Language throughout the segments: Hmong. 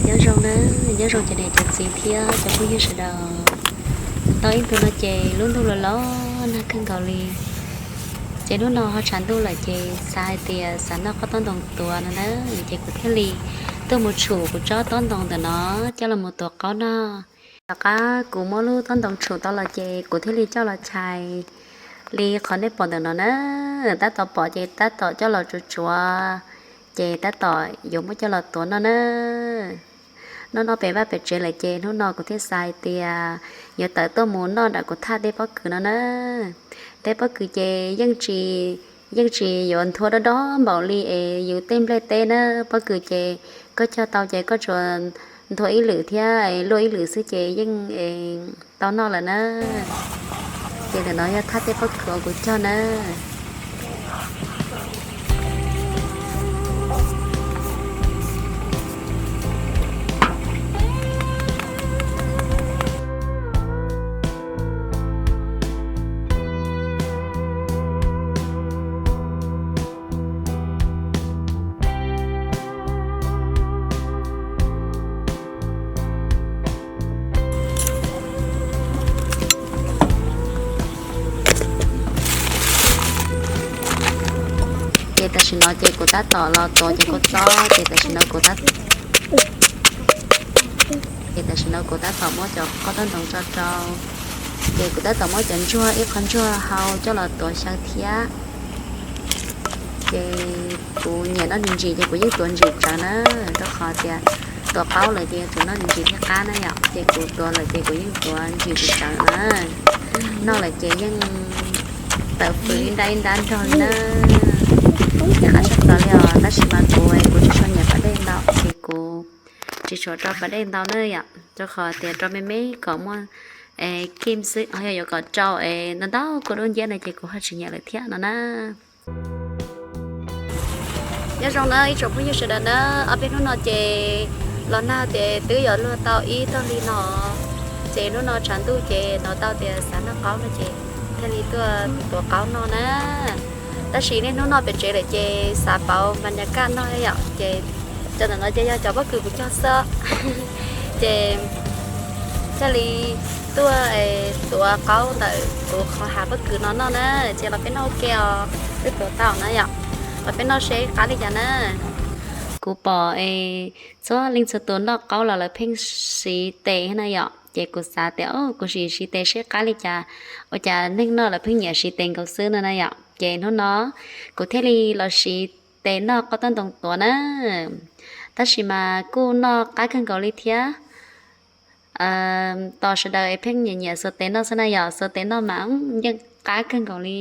Nyob zoo na, nyob zoo cov niam cov txiv thiab cov phooj ywg sawv daws. Tau ib ntu no ces lub ntuj los los nag kawg nkaus li. Ces hnub no ho tshav ntuj lawm ces xav hais tias xav noj qab tob ntoo tuav no na, ces kuv thiaj li tuaj mus tshum kuv tsob tob ntoo ntawm no coj los mus tuav qaub noj. Tom qab kuv muab lub tob ntoo tshum tau los ces kuv thiaj li coj los chais li qhov nej pom ntawm no na. Tab tom pom ces tab tom coj los tsuav tsuav, ces tab tom yuav muab coj los tuav noj na. Noj noj pem vaj pem tsev lawm ces hnub no kuv thiaj xav hais tias yuav tawm tuaj mus noj nram kuv thaj tej pob kws no na. Tej pob kws ces yeej tsis, yeej tsis yuav nthua dob dob npaum li es yus tej nplej teb na. Pob kws ces koj cog tau ces koj tsuas nthua ib lwm thiab luaj ib lwm xwb ces yeej tau noj lawm na. Ces ntawm no yog thaj tej pob kws uas kuv cog na. Ces tam sim no ces kuv tab tom los tuav cov kua txob, ces tam sim no kuv tab, ces tam sim no kuv tab tom muab cov qab tob ntoo tso rau, ces kuv tab tom muab cov ntsuag ib qho ntsuag hau coj los tuav xyaw thiab. Ces kuv nyiam noj ntsim ntsim ces kuv yeej tuav ntsim tsawv na, rau qhov tias tuav qaub lawm ces yuav tsum noj ntsim ntsim thiaj qab na yom, ces kuv tuav lawm ces kuv yeej tuav ntsim ntsim tsawv na. Noj lawm ces yeej tawm fws ib nrab ib nrab nrog li na. Ces qab tshaj plaws li os, tab sis mas kuv, kuv tsis tshua nyiam pas dej ntau ces kuv tsis tshua rau pas dej ntau na yom, rau qhov tias rau me me kom muaj kim xwb, ho yog yuav kom rau es ntau ntau kua dub nciab no ces kuv ho tsis nyiam lawm thiab no na. Nyob zoo na ib tsoom phooj ywg sawv daws na, ob peb hnub no ces los nag ces twb yuav luag tau ib tag hli no, ces hnub no tshav ntuj ces hnov tau tias xav noj qaub no ces thiaj li tuaj tuav qaub noj na. Tab sis niaj hnub noj pem tsev lawm ces xav pauv npa nyas kaj noj yom, ces cov ntawm no ces yog cov pob kws kuv cog xwb. Ces thiaj li tuaj tuav qaub ntawm kuv qhov hav pob kws no noj na, ces los peb noj ua ke os, twb tuav tau na yom, los peb noj seb qab li cas na. Kuv pom es txhua leej txhua tus noj qaub los lawv pheej siv tes na yom, ces kuv xav tias kuv sim siv tes seb qab li cas, ua cas neeg noj lawv pheej nyiam siv tes nkaus xwb no na yom. Ces hnub no kuv thiaj li los siv tes noj qab tob ntoo tuav na, tab sis mas kuj noj qab kawg nkaus li thiab. Tos sawv daws es pheej nyiam nyiam xuas tes noj xwb na yom, xuas tes noj mas yeej qab kawg nkaus li.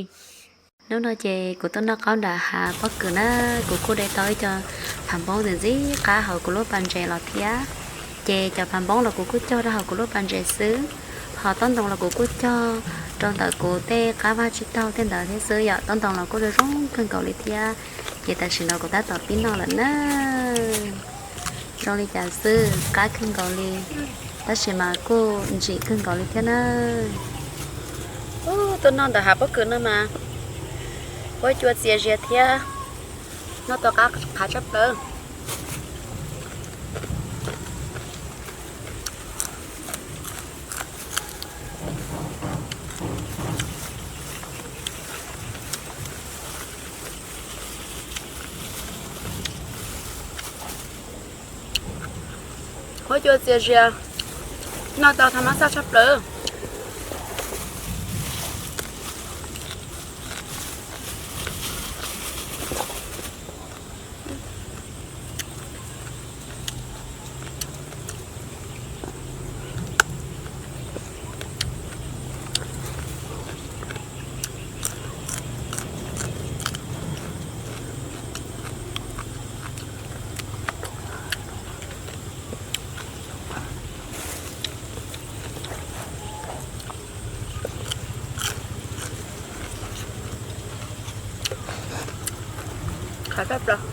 Hnub no ces kuv tuaj noj qaub nram hav pob kws na, kuv kuj de tau ib co phav npoob ntxim ntxim qab hauv kuv lub pas ntses los thiab. Ces cov phav npoob los kuv kuj cog rau hauv kuv lub pas ntses xwb, ho tob ntoo los kuv kuj cog rau ntawm kuv tej qab vaj tsib taug tej ntawd thiab xwb yom, tob ntoo los kuj zoo zoo kawg nkaus li thiab. Ces tam sim no kuv tab tom pib noj lawm na. Zoo li cas xwb, qab kawg nkaus li, tab sis mas kuj ntsim kawg nkaus li thiab na. Tuaj noj ntawm hav pob kws no mas huab cua txias zias thiab, noj tau qab qhav tshaj plaws. Huab cua txias zias, noj tau thas mas xaj tshaj plaws. Qhav tshaj plaws.